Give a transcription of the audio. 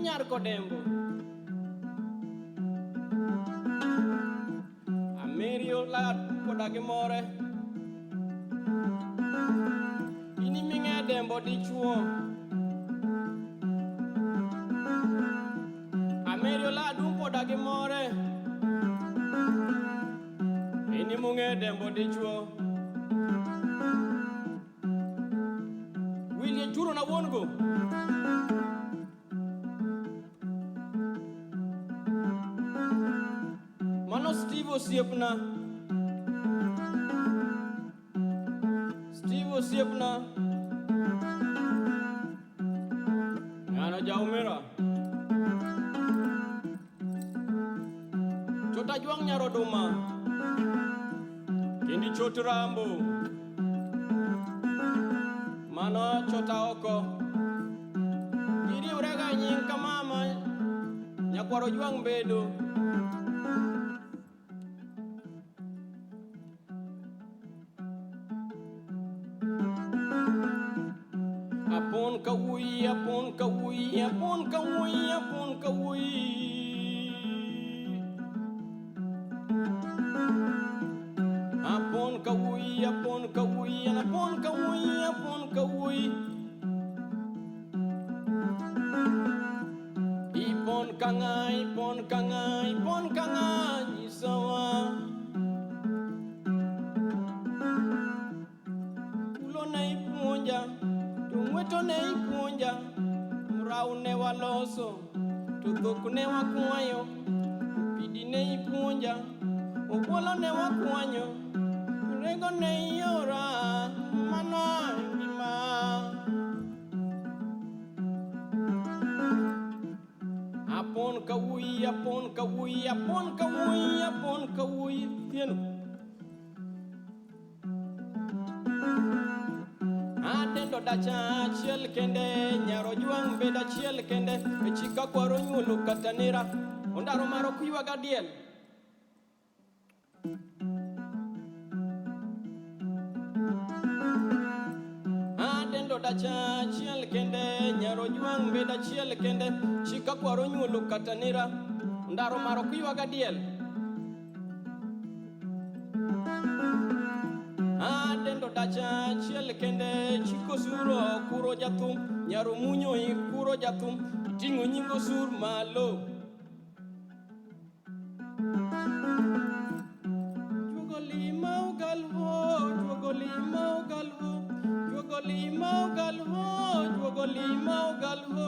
nyar Kodembo. Amerio la koda gi more. In iming'e dembo dichuo. Amerio la dum koda gi more. In imung'e dembo dichuo. Willie churo na wuon go. Mano Steve osiepna. Steve osiepna. Ng'ano jaumira. Chota jwang' nyaroduma. Kendi chot rambo. Mano chota oko. Giriwrega e nying ka mama nyakwaro jwang' bedo. Apon ka wuyi, apon ka wuyi, apon ka wuyi, apon ka wuyi. Apon ka wuyi, apon ka wuyi, apon ka wuyi, apon ka wuyi. Ipon ka ng'a, ipon ka ng'a, ipon ka ng'a, nyisowa. Tulo ne ipuonja, to ng'weto ne ipuonja, mrau ne waloso, to dhok ne wakwayo, pidi ne ipuonja, obuolo ne wakwanyo, rego ne iora, mano ngima. Apon ka wuyi, apon ka wuyi, apon ka wuyi, apon ka wuyi, tieno. Adendo dacha achiel kende, nyaro jwang' bed achiel kende, e chika kwaro nyuolo kata nera, ondaro maro kuywaga diel. Adendo dacha achiel kende, nyaro jwang' bed achiel kende, chika kwaro nyuolo kata nera, ondaro maro kuywaga diel. Adendo dacha achiel kende chiko suro kuro jathum nyaro munyo ikuro jathum iting'o nying osur malo. Juogo lima ogal ho, juogo lima ogal ho, juogo lima ogal ho, juogo lima ogal ho.